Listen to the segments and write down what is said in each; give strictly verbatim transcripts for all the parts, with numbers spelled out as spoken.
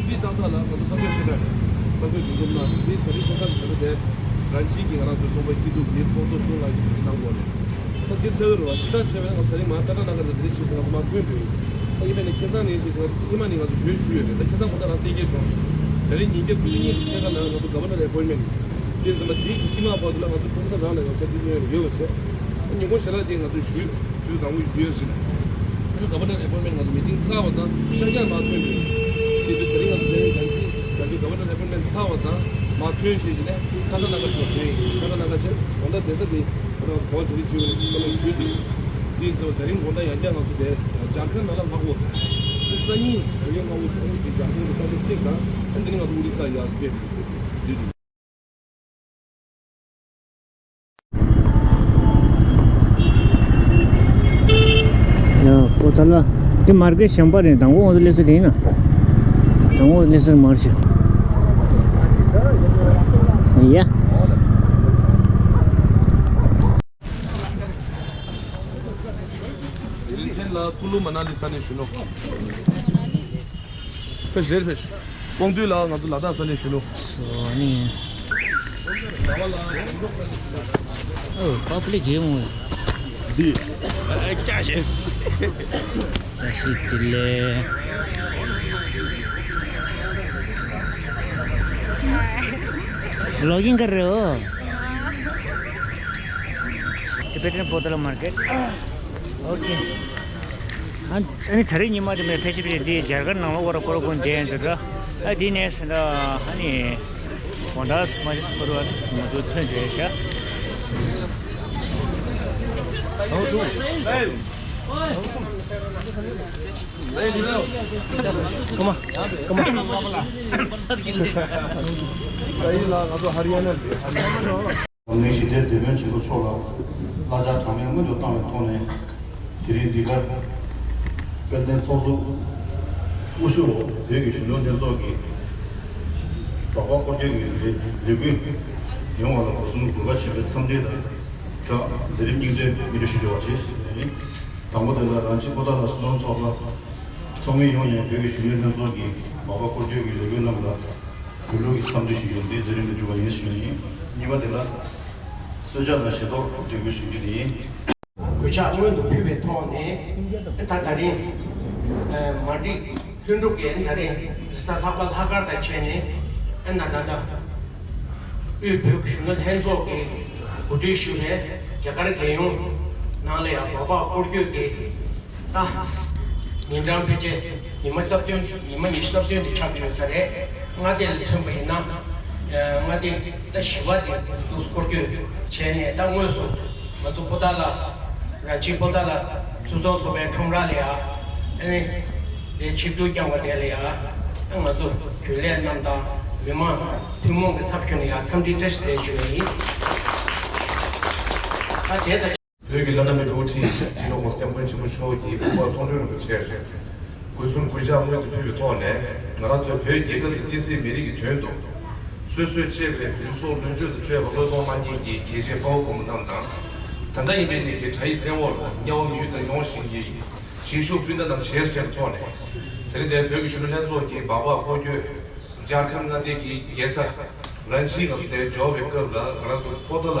བཅུ་གཅིག་ཏག་ཏག་ལ་ང་ཚོ་གསར་འགོད་གསལ་བསྒྲགས་རེད། གསར་འགོད་འདུ་འཛོམས་གནང་འདི་ད་རིང་ཆ་ཚང་གི་ད་ལྟ་དེ་རང་ཆིའི་གི་ང་རང་ཚོའི་ཚོགས་པའི་སྐྱིད་སྡུག་གི་ཚོགས་གཙོ་ཁྱུང་ལགས་ཀྱིས་གྲ་སྒྲིག་གནང་དགོས་རེད། ད་འདི་འཚོལ་བའི་རེད་བ། སྤྱི་བཏང་བྱས་པ་ཡིན་ན་ང་ཚོ་ད་རིང་མར་ཊ་ཊ་ནང་ག་རེ་ད་རིང་ཆིབས་ང་ཚོ་མར་ཐོན་འགྲོ་ཡིན། ད་ཡིན་པས་ན་ཁ་སང་ནས་བྱས་ང་ཚོ་ཉི་མ་ནས་ང་ཚོ་ཞུ་ཞུས་ཡོད་རེད། ད་ཁ་སང་ཁོ་ད་རང་གཏན་འཁེལ་བྱུང་སོང་། ད་རིང་ཉིན་རྒྱབ་ཆུ་ཚོད་གཉིས་དང་ཕྱེད་ཀ་ནང་ང་ཚོ་ག་བར་ནར་ཨེ་པོའིན་མེན་ཊི། དེ་ཙམ་པ་དེའི་གི་དཀྱིལ་མ་བར་དུ་ལ་ང་ཚོ་ཁྲོམ་ས་རང་ལ་ཡང་ཆ་རྒྱུས་ཉོས་ཡོད་པ་བྱས། ཉིན་གུང་ཞལ་ལག་དེ་ང་ཚོས་ཞུས་ཞུས་དང་པོ་ཡོད་ཟིན། ཨ་ནི་ག་བར་ནར་ཨེ་པོའིན་མེན་ཊི་ང་ཚོ་མི་ཊིང་ཚར་བ་དང་ཤར་རྒྱག་མར་ཐོན་ཡོད། དེ་དུས་དེ་རིང་ང་ཚོ་དེ་རིང་ཡང་ཅིག་ང་ཚོའི་ག་བར་ནར་ཨེ་པོའིན་མེན་ཊི་ཚར་བ་དང་མར་ཐོན་བྱས་ཀྱི་ནས་ཊ་ཊ་ནང་ག་ཆོག་དེ་ཊ་ཊ་ནང་ག་ཆེ་དགོང་དག་བསྡད་ས་དེ་ང་ཚོ་གོ་བ་དེ་རིང་བྱས་པའི་བཀའ་མོལ་ཞུས་ཏེ། དེ་ཡིན་ཙང་དེ་རིང་དགོང་དག་ཡང་བསྐྱར་ང་ཚོ་དེ་ཇར་ཁན་ནང་ལ་ལྷག་དགོས། དེ་སང་ཉིན་དེ་རིང་ལྷག་དགོས་དེ་ཇར་ཁན་གྱི་ས་ཆ་གཅིག་དང་ཨ་ནི་དེ་རིང་ང་ཚོ་ཨོ་རི་ས་ཡར་ཕེབས་འཛུལ་འགྲོ། ཡ། པོ་ཏ་ལ། འདི་མར་ཀེཊ་གཞན་པ་རེད། དང་པོ་ང་ཚོ་སླེབས་ས་དེ་ཡིན་ན། དང་པོ་སླེབས་ས་མར་ཤི། ཡ། རིན་ཆེན་ལགས་ཀུ་ལུ་མ་ན་ལི་ས་གནས་གཞོན་ནུ། ཕེབས་རེད་ཕེབས། དཔོན་འདུས་ལགས་ང་ཚོ་ལ་དྭགས་ས་གནས་གཞོན་ནུ། སོ་ནི། ཨོ་པ་པ་ལི་གེ་མོ། འདི། ཨ་ཀྱ་ཞེ། ཀྱ་ཞེ་ཅི་ལེ། ལོ་གིན་ག་རེ་ཨོ། Tibetan Potala Market. Okay. ཨ་ནི་ད་རེས་ཉི་མ་དེ་མེད་ཕལ་ཆེར་ཕལ་ཆེར་འདི་རྒྱ་གར་ནང་ལོགས་བར་སྐོར་དགོས་འདྲ་འདུག་ད། ཨ་འདི་ནས་ཟིན་ད་ཨ་ནི་དགོང་དག་མ་ཤི་སྐོར་བར་ང་ཚོ་ཐོན་བསྡད་ཤག་འཛམ་གླིང་ཞི་བདེའི་དེད་དཔོན་ཆེན་པོ་མཆོག་ལ་བསླབ་བྱ་གྲངས་མེད་སྔོན་དུ་བཏང་བའི་ཐོག་ནས། དེ་རིང་འདི་གར་དཔལ་ལྡན་ཚོགས་གཙོ་དབུ་བཞུགས་འོག་བོད་ཀྱི་གཞོན་ནུ་ལྷན་ཚོགས་ཀྱི་སྦག་སྦག་སྐོར་སྐྱོད་ཀྱི་ལས་འགུལ་ཡོང་བ་ལ་སྒོ་གསུམ་གུས་པ་ཆེན་པོས་འཚམས་འདྲི་དང་སྦྲགས་མཛད་རིམ་སྙིང་བསྡུས་སྙན་སྒྲོན་ཞུ་ཆོག་པ་བྱས། དང་པོ་དེ་ལ་རང་ཆེ་པོ་ཏཱ་ལ་སོ་ནམ་ཚོགས་པ་ཚོགས་མི་ཡོངས་ནས་བོད་ཀྱི་གཞོན་ནུ་ལྷན་ཚོགས་ཀྱི་སྦག་སྦག་སྐོར་སྐྱོད་ཀྱི་ལས་འགུལ་རྣམས་ལ་གུས་བཀུར་གྱི་འཚམས་འདྲི་ཞུ་རྒྱུ་འདི་མཛད་རིམ་ལ་འཇུག་པ་ཡིན་ཞུ་ནི་ཡིན། གཉིས་པ་དེ་ལ་གསོལ་ཇ་དང་ཞལ་ཏོག་འབུལ་དགོས་ཞུ་རྒྱུ་དེ་ཡིན། གུས་ཕྱག་སྔོན་དུ་ཕུལ་བའི་ཐོག་ནས་ད་ད་རིང་མ་འགྲིག་ལྷུན་གྲུབ་ཀྱིས་ད་རིང་རེས་གཟའ་ལྷག་པ་ལྷག་དཀར་དང་བཅས་ནས་ཨ་ན་ད་ལྟ་དབུས་བོད་ཀྱི་གཞོན་ནུ་ལྷན་ཚོགས་ཀྱིས་གོ་སྒྲིག་ཞུས་པའི་རྒྱ་གར་རྒྱལ་ཡོངས་ནང་ལ་ཡང་སྦག་སྦག་སྐོར་སྐྱོད་ཀྱི་ད། ཉིན་གྲངས་ཕལ་ཆེར་ཉི་མ་རྩ་བདུན་ཉི་མ་ཉི་ཤུ་རྩ་བདུན་དེ་ཆགས་ཀྱི་ཡོད་ས་རེད། མངའ་སྡེ་ལ་མཚོན་པ་ཡིན་ན། མངའ་སྡེ་ད་བཞི་པ་དེ་འདུག་སྐོར་སྐྱོད་བྱས་ནས་ད་དངོས་སུ་ང་ཚོ་པོ་ཏཱ་ལ་རང་ཆེ་པོ་ཏཱ་ལ་ཕུན་ཚོགས་ཚོགས་པའི་ཁྲོམ་ར་ལ་ཡ་ཨ་ནི་དེ་ཆིབས་བསྒྱུར་བསྐྱངས་པ་དེ་ལ་ཡ་ང་ཚོ་རྒྱུན་ལས་རྣམས་དང་མི་མང་ཐུན་མོང་གི་ཚབ་ཞུས་ནས་ཡ་འཚམས་འདྲི་བཀྲ་ཤིས་བདེ་ལེགས་ཞུ་བ་ཡིན། ད་དེ་ད། བོད་ཀྱི་བླ་ན་མེད་པའི་དབུ་ཁྲིད་སྤྱི་ནོར་༸གོང་ས་༸སྐྱབས་མགོན་ཆེན་པོ་མཆོག་གིས་སྐུ་པར་མཐོང་གྲོལ་རིན་པོ་ཆེར་སྒོ་གསུམ་གུས་ཕྱག་སྔོན་དུ་ཕུལ་བའི་ཐོག་ནས། ང་རང་ཚོའི་བོད་རྒྱལ་ཁབ་ཀྱི་གཏན་སྲིད་མི་རིགས་ཀྱི་དོན་དུ་སོ་སོའི་གཅེས་པའི་ལུས་སྲོག་ལོངས་སྤྱོད་དུ་བཅོལ་བའི་བློས་གཏོང་མ་རྙེད་ཀྱི་རྒྱལ་གཅེས་དཔའ་བོ་དཔའ་མོ་རྣམས་དང་། ད་ལྟ་ཡིན་པའི་གནས་ཀྱི་དགྲ་ཡི་བཙན་འོག་ལ་དམྱལ་བ་མི་ཡུལ་དུ་ཡོང་བཞིན་གྱི་གཞིས་བཞུགས་སྤུན་ཟླ་རྣམས་བྱས་སོ་དྲན་པའི་ཐོག་ནས། དེ་རིང་འདིར་བོད་ཀྱི་གཞོན་ནུ་ལྷན་ཚོགས་ཀྱི་སྦག་སྦག་སྐོར་སྐྱོད། ཇར་ཁན་མངའ་སྡེ་གི་རྒྱལ་ས་རཱན་ཅི་ང་ཚོ་དེར་འབྱོར་བའི་སྐབས་ལ། ང་རང་ཚོ་པོ་ཏཱ་ལ་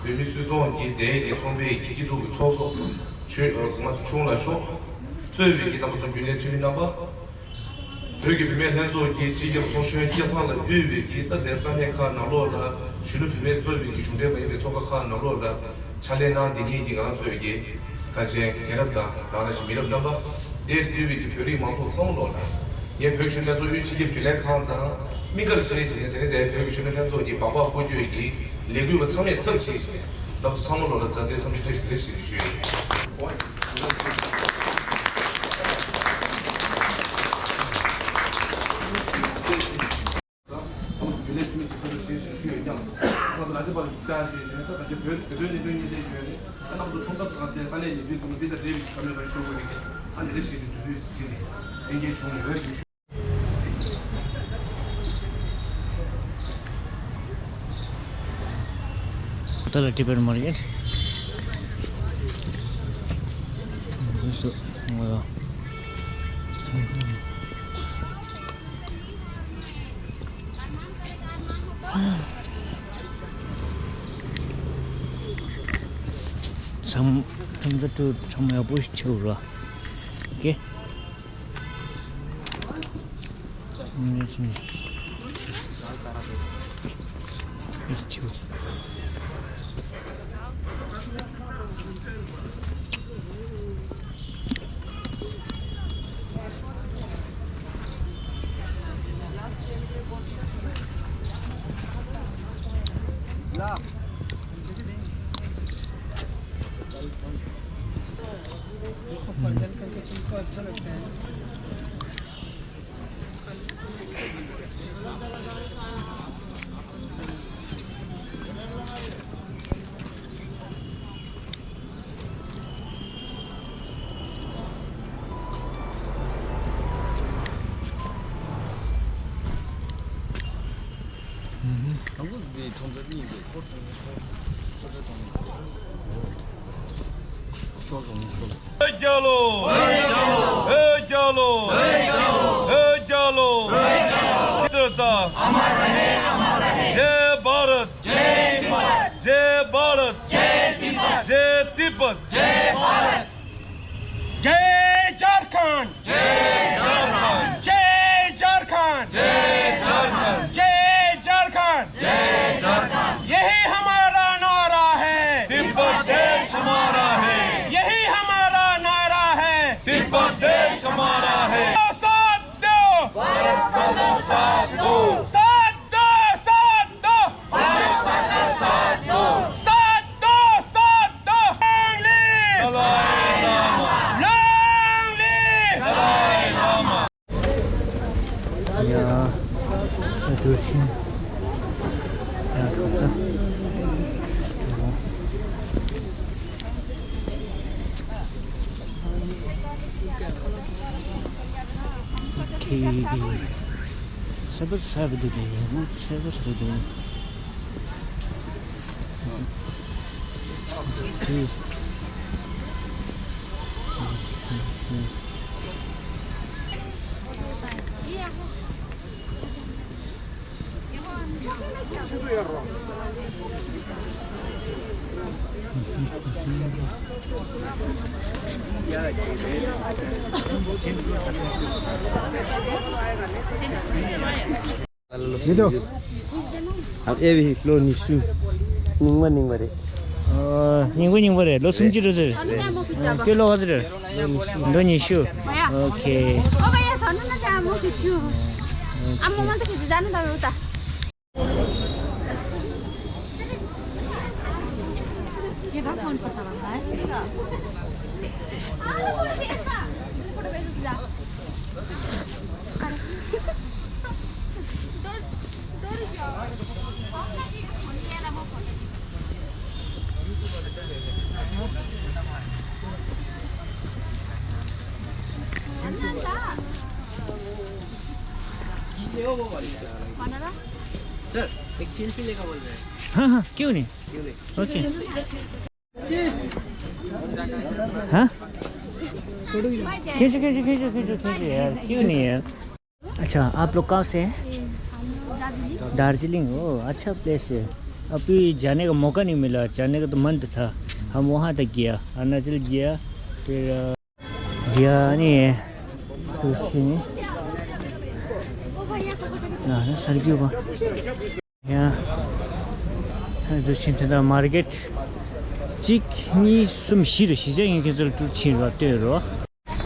བོད་མི་སུད་ཚོང་གི་དེ་གའི་ཚོང་པའི་སྐྱིད་སྡུག་གི་ཚོགས་གཙོ་ཆོས་ང་ཚོ་ཆུང་ལ་མཆོག་གཙོས་པའི་གི་རྣམ་པ་ཚོ་རྒྱུན་ལས་འཐུས་མི་རྣམ་པ། བོད་ཀྱི་བུད་མེད་ལྷན་ཚོགས་ཀྱི་སྤྱི་ཁྱབ་ཚོགས་གཞོན་སྐལ་བཟང་ལགས་དབུས་པའི་གི་ད་ལྟའི་ས་གནས་ཁག་ནང་ལོགས་ལ་གཞོན་ནུ་བུད་མེད་གཙོས་པའི་གི་གཞུང་འབྲེལ་མ་ཡིན་པའི་ཚོགས་པ་ཁག་ནང་ལོགས་ལ་ཕྱག་ལས་གནང་བསྡད་མཁན་གྱི་ང་རང་ཚོའི་གི་གངས་ཅན་རྒན་རབས་དང་དེ་ནང་བཞིན་མི་རབས་རྣམ་པ། དེར་དབུས་པའི་གི་བོད་རིགས་མང་ཚོགས་ཚང་མ་ལོགས་ལ་ངས་བོད་གཞོན་ནུ་ལྷན་ཚོགས་དབུས་སྤྱི་ཁྱབ་རྒྱུན་ལས་ཁང་དང་དམིགས་བཀར་བྱས་བྱས་ནས་དེ་ནས་དེ་བོད་ཀྱི་གཞོན་ནུ་ལྷན་ཚོགས་ཀྱི་སྦག་སྦག་སྐོར་སྐྱོད་ཀྱི་ལས་འགུལ་བ་ཚང་མས་ཚབ་བྱས་བྱས་ནས་ང་ཚོ་ཚང་མ་ལོགས་ལ་མཛའ་བརྩེའི་འཚམས་འདྲི་བཀྲ་ཤིས་བདེ་ལེགས་ཞེས་ཞུ་ཡི་ཡོད། ད་ང་ཚོ་བོད་ལས་འཐུས་མི་གཅིག་ཁ་ཐུག་བྱས་ཞེས་ཞུས་ཡོད་ཀྱང་། ང་ཚོ་ལ་དེ་བར་བཅར་བྱས་ཞེས་ནས་ད་ད་ཆ་བོད་བོད་དོན་གནད་དོན་སྙན་སེང་ཞུས་ནས་ད་ང་ཚོ་ཁྲོམ་ས་ཚོ་ཁ་བལྟས་ས་གནས་ཉེ་དུས་ཚང་མ་འདི་དང་འབྲེལ་བའི་བཀའ་མོལ་བ་ཤོར་དགོས་ཀྱི་ཨ་འདི་འདྲ་ཞིག་གི་དུས་ཚོད་ཅིག་ནས་ལྷན་རྒྱས་བྱུང་ཡོད་ཞེས་ཞུ། ད་ལ་ཏི་པར་མར་ཀེཊ། སོ། ངོ་ཡོང་། ཚང་ཚང་ཚ་ཏུ་ཚང་མ་ཡག་པོ་ཞིག་ཆེ་བ་ར། ཀེ། ངེས་སོང་། ཨེ་ཆེ་བ། བོད་རྒྱལ་ལོ། བོད་རྒྱལ་ལོ། བོད་རྒྱལ་ལོ། བོད་རྒྱལ་ལོ། བོད་རྒྱལ་ལོ། བོད་རྒྱལ་ལོ། ཨམ་ར་ར་ཧེ། ཨམ་ར་ར་ཧེ། ཇེ་བྷ་རད། ཇེ་ཏི་བྷ་རད། ཇེ་བྷ་རད། ཇེ་ཏི་བྷ་རད། ཇེ་ཏི་བྷ་རད། ཇེ་བྷ་རད། ཇེ་ཇར་ཁནཌ། ཇེ་ཇར་ཁནཌ། ཇེ་ཇར་ཁནཌ། ཇེ་ཇར་ཁནཌ། ཇེ་ཇར་ཁནཌ། ཇེ་ཇར་ཁནཌ། यही हमारा नारा है। तिब्बत देश हमारा है। यही हमारा नारा है। तिब्बत देश हमारा है। साथ दो। भारत का साथ दो। साथ दो, साथ दो। भारत का साथ दो। साथ दो, साथ दो। Long live! Dalai Lama. Long live! Dalai Lama. ཡ། ད་དུ་ཕྱིན། ཡ། གྲོགས་ས། ཁེ་ས་པ་ས་པ་དུ་དུ་ཡོད་མོ་ས་པ་ས་པ་དུ། ཡིན་དོ། ཨ་ཨེ་བི་ལོ་ཉི་ཤུ། རྙིང་མ་རྙིང་མ་རེད། ཨ། རྙིང་པ་རྙིང་པ་རེད། ལོ་སུམ་ཅུ་འགྲོ་ཟེར། ཁྱོད་ལོ་ག་ཚོད་རེད། ལོ་ཉི་ཤུ། ཨོ་ཁེ། सर, एक सेल्फी लेगा बोल रहे हैं। हाँ, हाँ, क्यों नहीं? क्यों नहीं? ओके। हाँ? खींचो, खींचो, खींचो, खींचो, खींचो यार, क्यों नहीं यार? अच्छा, आप लोग कहाँ से हैं? दार्जिलिंग। दार्जिलिंग, ओ, अच्छा प्लेस है। अभी जाने का मौका नहीं मिला, जाने का तो मन तो था। हम वहाँ तक गया, अरुणाचल गया, फिर, अ, गया नहीं है। तो उससे नहीं। ན་ས་རྒྱུ་བ། ཡ། འདུ་ཕྱིན་དེ་དག་མར་ཀེཊ་གཅིག་གཉིས་གསུམ་བཞི་རུ་བཞི་ཆ་ཡིན་ཁྱེད་ཚོར་སྤྲུལ་ཕྱིན་རོ་ལྟོས་རོ།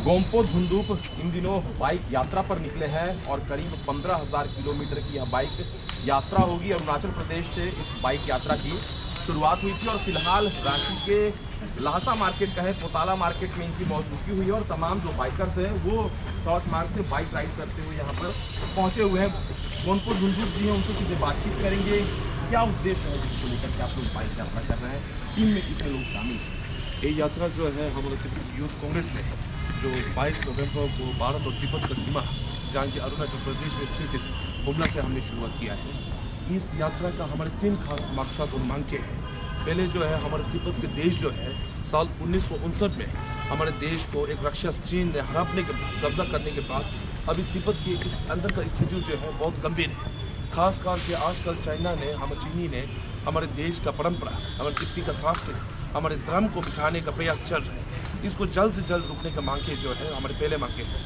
गोम्पो धुंदुप इन दिनों बाइक यात्रा पर निकले हैं और करीब पन्द्रह हज़ार किलोमीटर की यह बाइक यात्रा होगी। अरुणाचल प्रदेश से इस बाइक यात्रा की शुरुआत हुई थी और फिलहाल रांची के लहासा मार्केट का है, पोताला मार्केट में इनकी मौज रुकी हुई है और तमाम जो बाइकर्स हैं वो सड़क मार्ग से बाइक राइड करते हुए यहाँ पर पहुँचे हुए हैं। गोम्पो धुंदुप जी हैं, उनसे सीधे बातचीत करेंगे। क्या उद्देश्य है जिसको लेकर के आप लोग बाइक यात्रा कर रहे हैं? टीम में कितने लोग शामिल हैं? ये यात्रा जो है हमारे तिब्बत यूथ कांग्रेस ने जो बाईस नवंबर को भारत और तिब्बत का सीमा, जहाँ की अरुणाचल प्रदेश में स्थित हुमला से हमने शुरुआत किया है। इस यात्रा का हमारे तीन खास मकसद और मांग के हैं। पहले जो है हमारे तिब्बत के देश जो है साल उन्नीस सौ उनसठ में हमारे देश को एक राक्षस चीन ने हड़पने के बाद, कब्जा करने के बाद अभी तिब्बत के इस अंदर का स्थिति जो है बहुत गंभीर है। खास करके आजकल चाइना ने, हम चीनी ने हमारे देश का परंपरा, हमारे तिब्बती का संस्कृति, हमारे धर्म को मिटाने का प्रयास चल रहा है। इसको जल्द से जल्द रुकने का मांग के जो है हमारे पहले मांग के है।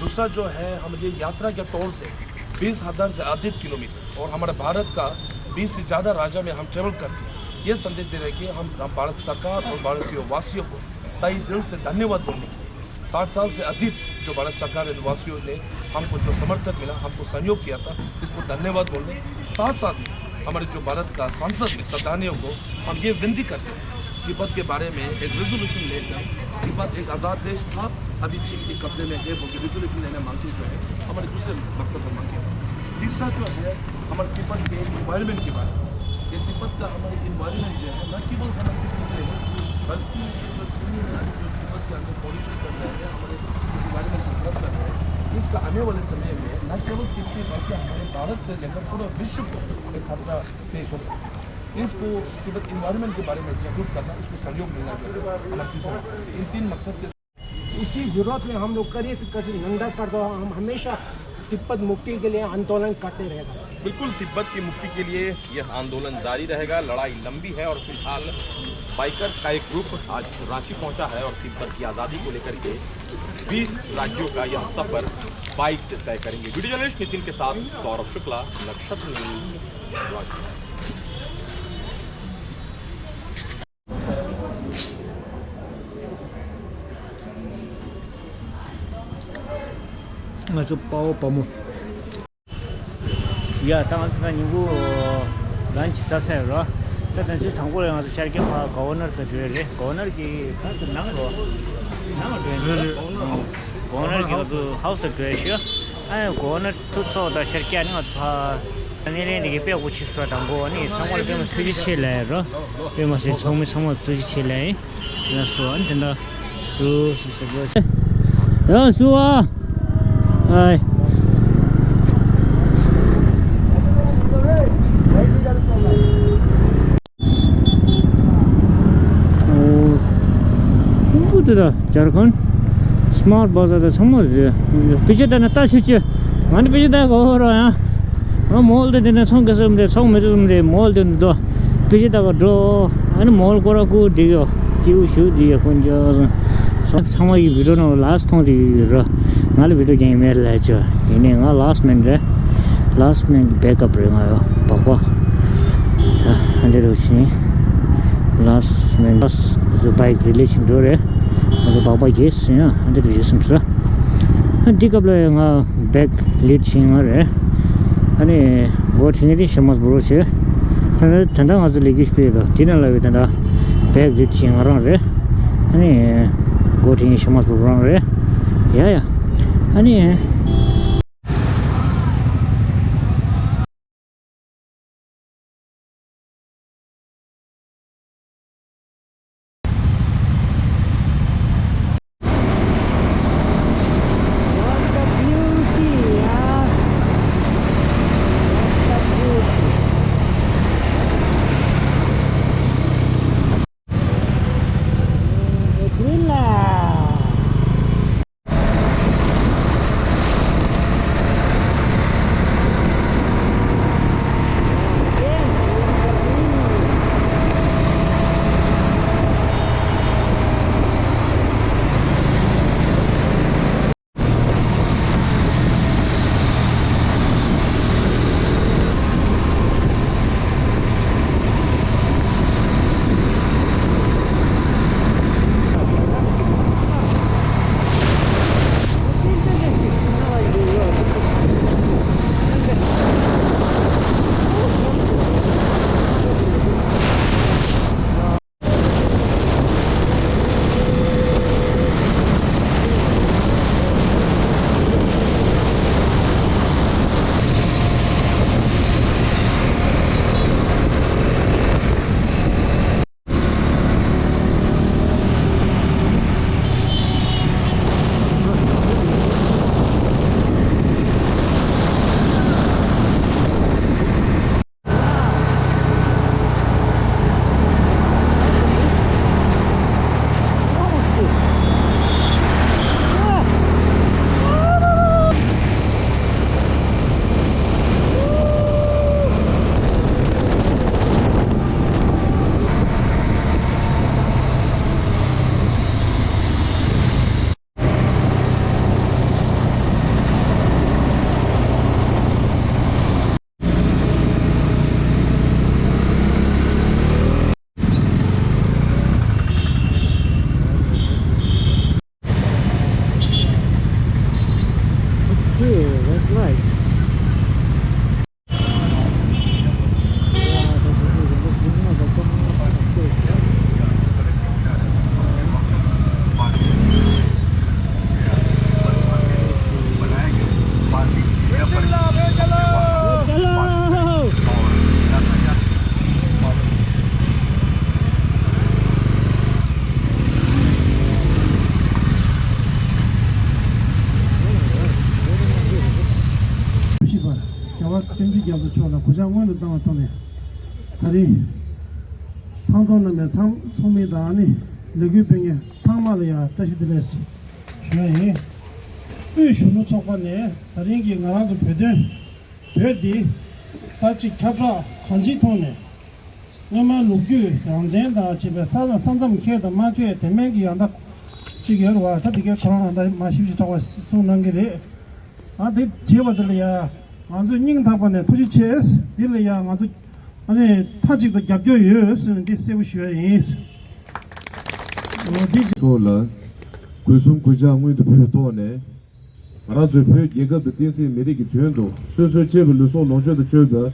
दूसरा जो है हम ये यात्रा के तौर से बीस हज़ार से अधिक किलोमीटर और हमारे भारत का बीस से ज़्यादा राज्य में हम ट्रेवल करके ये संदेश दे रहे हैं कि हम, हम भारत सरकार और भारतीय वासियों को तहे दिल से धन्यवाद बोलने के लिए साठ साल से अधिक जो भारत सरकार निवासियों ने हमको जो समर्थन मिला, हमको सहयोग किया था, इसको धन्यवाद बोलने, साथ साथ में हमारे जो भारत का संसद में सदस्यों को हम ये विनती करते हैं, तिब्बत के बारे में एक रेजोल्यूशन लेकर तिब्बत एक आज़ाद देश था, अभी चीन के कब्जे में है बोल के रेजोल्यूशन लेने मांगते जो है हमारे दूसरे मकसद पर मांगते हैं। तीसरा जो है हमारे तिब्बत के इन्वायरमेंट के बारे में, ये तिब्बत का हमारे इन्वायरमेंट जो है न केवल हमारे तिब्बत में है, बल्कि ये जो चीनी नारी जो तिब्बत के अंदर पॉल्यूशन कर रहे हैं, हमारे इन्वायरमेंट को खराब कर रहे हैं, इसका आने वाले समय में न केवल तिब्बत बल्कि हमारे भारत से लेकर पूरा विश्व को एक खतरा पेश हो सकता है। इसको तिब्बत इन्वायरमेंट के बारे में जागरूक करना, इसको सहयोग मिलना चाहिए हमारे तीसरा। इन तीन मकसद के इसी यूरोप में हम लोग करीब करीब नंगा कर दो, हम हमेशा तिब्बत मुक्ति के लिए आंदोलन करते रहेगा। बिल्कुल, तिब्बत की मुक्ति के लिए यह आंदोलन जारी रहेगा। लड़ाई लंबी है और फिलहाल बाइकर्स का एक ग्रुप आज रांची पहुंचा है और तिब्बत की आज़ादी को लेकर के बीस राज्यों का यह सफर बाइक से तय करेंगे। वीडियो जर्नलिस्ट नितिन के साथ सौरभ शुक्ला, नक्षत्र न्यूज, रांची। ང་ཚོ་དཔའ་བོ་དཔའ་མོ། ཡ། ད་ང་ཚོ་ད་ཉིན་གུང་ལན་ཅི་ཟ་ས་ཡོད་ར། ད་ད་ཚོད་དང་པོ་ལ་ང་ཚོ་ཤར་རྒྱག་ཕ་གོ་བར་ནར་ཚོ་འགྲོ་ཡ་རེད། གོ་བར་ནར་གྱི་ད་ཚོ་ནང་རོ། ནང་ལ་འགྲོ་ཡ་རེད། གོ་བར་ནར་གྱི་ང་ཚོ་ཧའུ་སི་ལ་འགྲོ་ཡ་ཤོད། ཨ་ཡ། གོ་བར་ནར་ཐུག་སོང་། ད་ཤར་རྒྱག་ནི་ང་ཚོ་ཕ། ད་ནི་ལན་འདི་གི་དཔེ་གོ་ཆི་སོ་དང་གོ་ནི་ཚང་མ་ལ་དཔེ་མ་ཐུགས་རྗེ་ཆེ་ལབ་ཡ་ར། དཔེ་མ་སེ་ཚོགས་མི་ཚང་མ་ཐུགས་རྗེ་ཆེ་ལབ་ཡིན། ལགས་སོ། ཨ་ནི་དེ་འདྲ་རུ་ཞིག་ཟེར་གོ། ཡ་སུ་ཨ། ཨའི། ཨོ། ཆུང་ཀུ་དེ་ད་ཇར་ཁན་སི་མར་བ་ཛར་ད་ཚང་མ་རེད། པི་ཅི་ད་ན་ལྟ་ཆུ་ཆུ། ང་ནི་པི་ཅི་ད་གོ་རོ་ཡ། ང་མོལ་དུ་འདི་ནས་ཚོང་གི་སུམ་རེད། ཚོང་མི་རེད་སུམ་རེད། མོལ་དུ་འདུག་པི་ཅི་ད་ག་འགྲོ། ཨ་ནི་མོལ་སྐོར་ར་ཀུ་འགྲིག་ཡོ། སྐྱིའུ་ཞུ་འདི་ཡ་ཀུན་ཅོ་སོང་། ཚང་མ་ཡི་བི་ཌིའོ་ནང་ལ་ལཱསི་མཐོང་དུ་ཡོད་རོ། ང་ལ་བི་ཌིའོ་རྒྱག་མེད་ལ་ཅོ། ཡིན་ནའི་ང་ལཱསི་མེན་རེད། ལཱསི་མེན་གི་བེག་ཨབ་རེད། ང་ཡོ་བག་པ། ད་ཨ་འདི་རུ་ཕྱིན། ལཱསི་མེན་ལཱསི་བཟོ་བའི་རི་ལེ་ཤིན་འགྲོ་རེད། ང་ཚོ་བག་པ་རྒྱས་སོང་ཡ། ཨ་འདི་རུ་བཞུད་སོང་ས། ཨ་འདི་སྐབས་ལ་ཡ་ང་བེག་ལིཌ་བྱེད་ང་རེད། ཨ་ནི་སྒོ་ཁྲིད་ནི་དེ་ཤ་མ་སྦུ་རོ་བྱེད། ཨ་ནི་ད་ལྟ་ང་ཚོ་ལས་འགུལ་སྤེལ་དོ་དེ་ནང་ལ་བའི་ད་ལྟ་བེག་ལིཌ་བྱེད་ང་རང་རེད། ཨ་ནི་སྒོ་ཁྲིད་ནི་ཤ་མ་སྦུ་རོ་རང་རེད། ཡ་ཡ། ཨ་ནི། བསྟན་འཛིན་རྒྱ་མཚོ་མཆོག་ལ་གུས་ཕྱག་སྔོན་དུ་བཏང་བའི་ཐོག་ནས། ད་རིང་ཚང་འཛོམས་གནང་བའི་ཚང་ཚོགས་མི་དང་ནི་ལས་འགུལ་སྤེལ་མཁན་ཚང་མ་ལ་ཡང་བཀྲ་ཤིས་བདེ་ལེགས་ཞུ་ཡ་ཡིན། དབུས་གཞོན་ནུ་ཚོགས་པ་ནས་ད་རིང་གི་ང་རང་ཚོ་བོད་དོན་བོད་འདི་ད་ཅིག་ཁྱབ་བསྒྲགས་གང་ཅིའི་ཐོག་ནས། སྔོན་མ་ལོ་རྒྱུས་རང་བཙན་དང་བཅས་པའི་ས་ས་མཚམས་ཁེལ་དང་མ་ཁེལ་དེ་མིན་གྱི་ཡང་དག་ཅིག་ཡོད་རེད་བ། ད་དེ་གའི་ཁོ་རང་ཡང་དག་མ་ཞིབ་ཞིབ་ཕྲ་བ་གསུང་གནང་གི་རེད། ཨ་དེ་བྱས་པ་དེ་ལ་ཡ་ང་ཚོས་སྙིང་ཐག་པ་ནས་ཐུགས་རྗེ་ཆེ། དེ་ལ་ཡ་ང་ཚོ་ཨ་ནི་མཐའ་གཅིག་ཏུ་རྒྱབ་སྐྱོར་ཡོད་ཟེར་ནས་འདི་གསལ་པོ་ཞུ་ཡ་ཡིན། འོ་དེ་ཚོ་ལ་གུས་གསུམ་གུས་ཕྱག་སྔོན་དུ་ཕུལ་བའི་ཐོག་ནས། ང་རང་ཚོའི་བོད་རྒྱལ་ཁབ་དང་བསྟན་སྲིད་མི་རིགས་ཀྱི་དོན་དུ་སོ་སོའི་གཅེས་པའི་ལུས་ཟུངས་ལོངས་སྤྱོད་དུ་བཅོལ་བའི་བློས་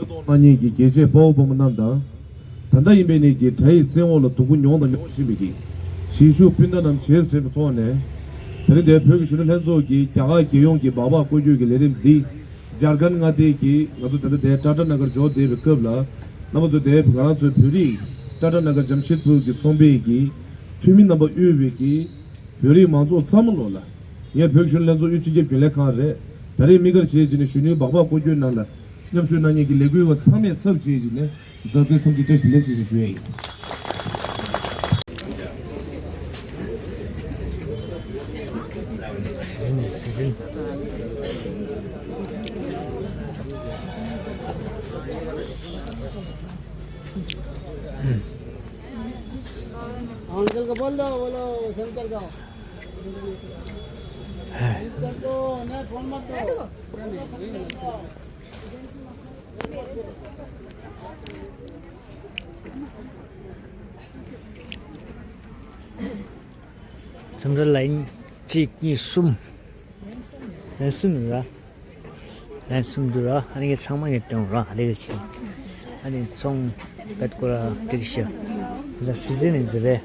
གཏོང་གནང་མཁན་གྱི་རྒྱལ་གཅེས་དཔའ་བོ་དཔའ་མོ་རྣམས་དང་། ད་ལྟ་ཡིན་པའི་ནས་ཀྱི་དགྲ་ཡི་བཙན་འོག་ལ་སྡུག་པོ་མྱོང་དང་མྱོང་བཞིན་པའི་གི་གཞིས་བཞུགས་སྤུན་ཟླ་རྣམས་བྱས་ཟིན་པའི་ཐོག་ནས། དེ་རིང་འདིར་བོད་ཀྱི་གཞོན་ནུ་ལྷན་ཚོགས་ཀྱིས་རྒྱ་གར་རྒྱལ་ཡོངས་ཀྱི་སྦག་སྦག་སྐོར་སྐྱོད་ཀྱི་ལས་རིམ་འདི་ཇར་ཁན་མངའ་སྡེ་གི་ང་ཚོ་ད་ལྟ་འདིར་ཊ་ཊ་ན་གར་འབྱོར་བསྡད་པའི་སྐབས་ལ། རྣམ་པ་ཚོ་འདིར་ང་རང་ཚོའི་བོད་རིགས་ཊ་ཊ་ན་གར་ཇམ་ཤེད་པུར་གྱི་ཚོང་པའི་གི་འཐུས་མི་རྣམ་པ་དབུས་པའི་གི་བོད་རིགས་མང་ཚོགས་ཚང་མ་ལོ་ལ། ངས་བོད་གཞོན་ལྷན་ཚོགས་དབུས་སྤྱི་ཁྱབ་རྒྱུན་ལས་ཁང་རེད། ད་རེས་དམིགས་བཀར་བྱས་བྱས་ནས་གཞོན་ནུའི་སྦག་སྦག་སྐོར་སྐྱོད་ནང་ལ་མཉམ་ཞུགས་གནང་མཁན་གྱི་ལས་འགུལ་བ་ཚང་མའི་ཚབ་བྱས་བྱས་ནས་མཛའ་བརྩེ་འཚམས་འདྲི་བཀྲ་ཤིས་བདེ་ལེགས་ཞེས་ཞུ་ཡ་ཡིན། अंकल को बोल दो, बोलो, सेंटर का। सेंटर को, नहीं, फोन मत दो। ཁྲོམ་ར་ལན་གཅིག་གཉིས་གསུམ། ལན་གསུམ་ར། ལན་གསུམ་འདུག་ར། ཨ་ནི་ཚང་མ་ངས་སྟོན་ར་ཨ་ལེ་ཆེ། ཨ་ནི་ཚོང་པད་ཀོ་ར་ཏིག་ཤ། ད་སི་ཛིན་ནི་ཟེར་རེད།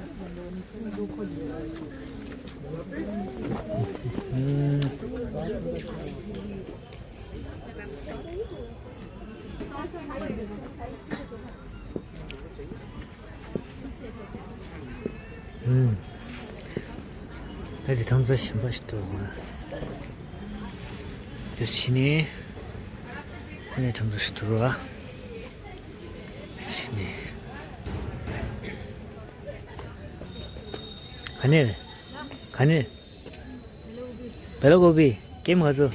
ཨུམ། ད་རེས་ཐང་རྩ་གཞན་པ་ཞིག་འདུག་ཨ། དེ་ཕྱི་ནས། ཨ་ནི་ཐང་རྩ་ཞིག་འདུག་ཨ། ཕྱི་ནས། ག་ནས་རེད། ག་ནས། བེ་ལ་ཀོ་པི། ཀེམ་ཧ་སུ།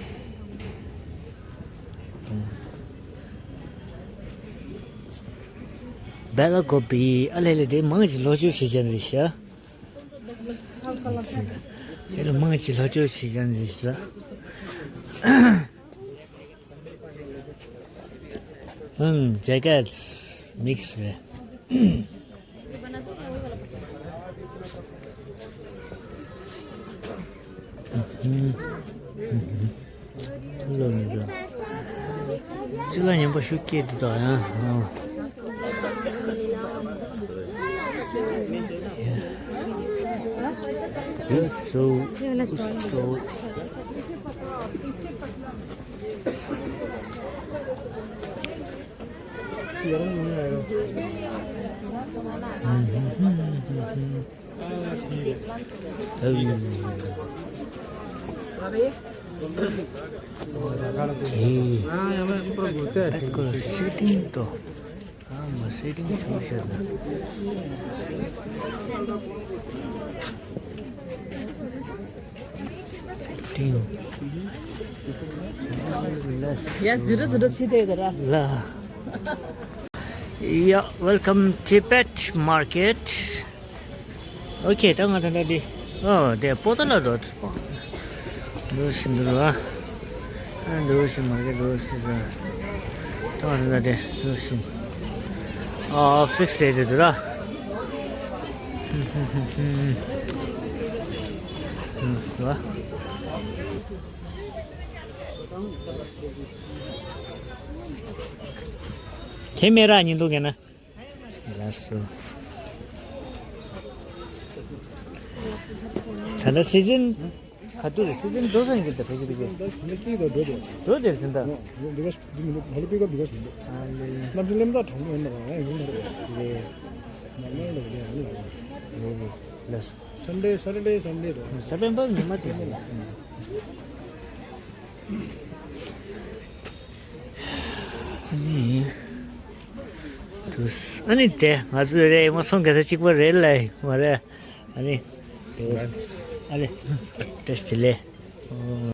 བེ་ལ་ཀོ་པི། ཨ་ལེ་ལེ། དེ་མང་ཆེ་ལྷོ་ཕྱོགས་ཤེས་བྱ་རེད་ཤག་དེ་ལ་མང་ཆེ་ལྷོ་ཕྱོགས་ཤེས་བྱ་རེད་ཤག་ཨང་། ཇེ་ཀེཊ་མིག་སི་རེད། ལོ་མི་འགྲོ། ཅི་ལ་ཉན་པ་ཤུགས་སྐྱེད་དུ་དང་ཡང་། སོ་སོ། ཁོ་ལ་སི་ཊིང་ཏོ། ཨ་མ་སི་ཊིང་ཆུང་ཤོས་ན། སི་ཊིང་། ཡ་ཛི་རོ་ཛི་རོ་ཆི་དེ་ག་ར། ལ། ཡ། Welcome Tibet Market. ཨོ་ཁེ། ད་ང་ད་ལྟ་འདི། ཨོ་དེ་པོ་ཏ་ལ་རོ། འདུག་ཤིང་འདུག་ར། ཨ་འདུག་ཤིང་མ་གི་འདུག་ཤིང་ཟ། ད་ང་ད་ལྟ་འདི་འདུག་ཤིང་། ཨ་ཕིག་སི་རེད་འདུག་ར། འདུག་ར། ཁེ་མེ་ར་ཉིན་འདུག་ག་ན། ལགས་སོ། ད་ལྟ་སི་ཛིན་ག་དུས་རེད། སི་ཛིན་འགྲོ་སོང་ཡིན་གྱི་ད་ཕལ་ཆེར་ཕལ་ཆེར། ད་ཐུན་ལ་སྐྱིད་ད་འགྲོ་དེ། འགྲོ་དེར་ཐུན་ད། འདི་ག་འདི་མི་འདུག་ཧ་ལས་པི་ཀ་འབི་ག་མི་འདུག་ཨ་ལེ། ནམ་རྒྱུན་ལེམ་ད་གྲང་མོ་ཡོད་ན་ར་ཡང་ཡོང་མ་རེད། ལེ། ནམ་ཡང་ལོག་ཡ་ཡང་ཡོང་། ལེ་ལེ། ལགས་སོ། སན་ཌེ། སེ་ཊར་ཌེ། སན་ཌེ་དང་། སེ་ཊར་ཌེ་ཉི་མ་དེ་རེད། ཨ་ནི། དུས། ཨ་ནི་དེ་ང་ཚོ་རེད་མ་སོང་ག་ས་གཅིག་པ་རེད་ལ་མ་རེད། ཨ་ནི། དེ། ཨ་ནི། བཀྲ་ཤིས་བདེ་ལེགས།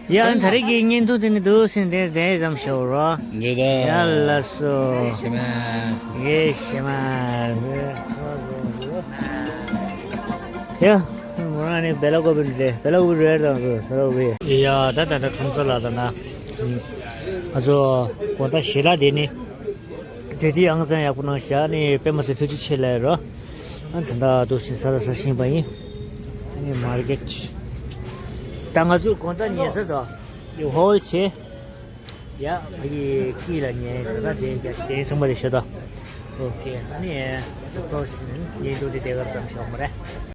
ཡ་ད་རེས་ཀྱི་བརྙན་ཐུང་དེ་ནི་འདུག་སེ་དེ་དེ་ཙམ་ཞུ་རོགས། འདི་ད། ཡ་ལགས་སོ། ཞེ་མ། ཡེ་ཞེ་མ། ཡ། ང་ནི་བེ་ལ་ཀོ་བི་རེད། བེ་ལ་ཀོ་བི་རེད་དང་བེ་ལ་ཀོ་བི། ཡ་ད་ད་ད་ཁྲོམ་ས་ལ་ད་ན། ང་ཚོ་དགོང་དག་ཞེ་དྲག་དེ་ནི། དེ་དུས་ཨང་ཚང་ཡག་པོ་གནང་ཤག་ཨ་ནི་དཔེ་མ་སྲིད་ཐུགས་རྗེ་ཆེ་ལབ་རོ། ཨ་ད་ལྟ་འདུག་སེ་ཟ་ད་ཟ་བཞིན་པ་ཡིན། ཨ་ནི་མར་ཀེཊ། ད་ང་ཚོ་དགོང་དག་ཉལ་ས་དང་། ཡ་ཧོལ་བྱས། ཡ་ཕ་གི་སྐྱིད་ལ་ཉལ་ས་ད་དེ་རྒྱ་ཆེ་དེ་ཚང་མ་དེ་ཤོད་དོ། ཨོ་ཀེ། ཨ་ནི་ཚོགས་ཤིང་ཉལ་འདུག་དེ་དེ་གར་ཙམ་ཞོག་མ་རེད།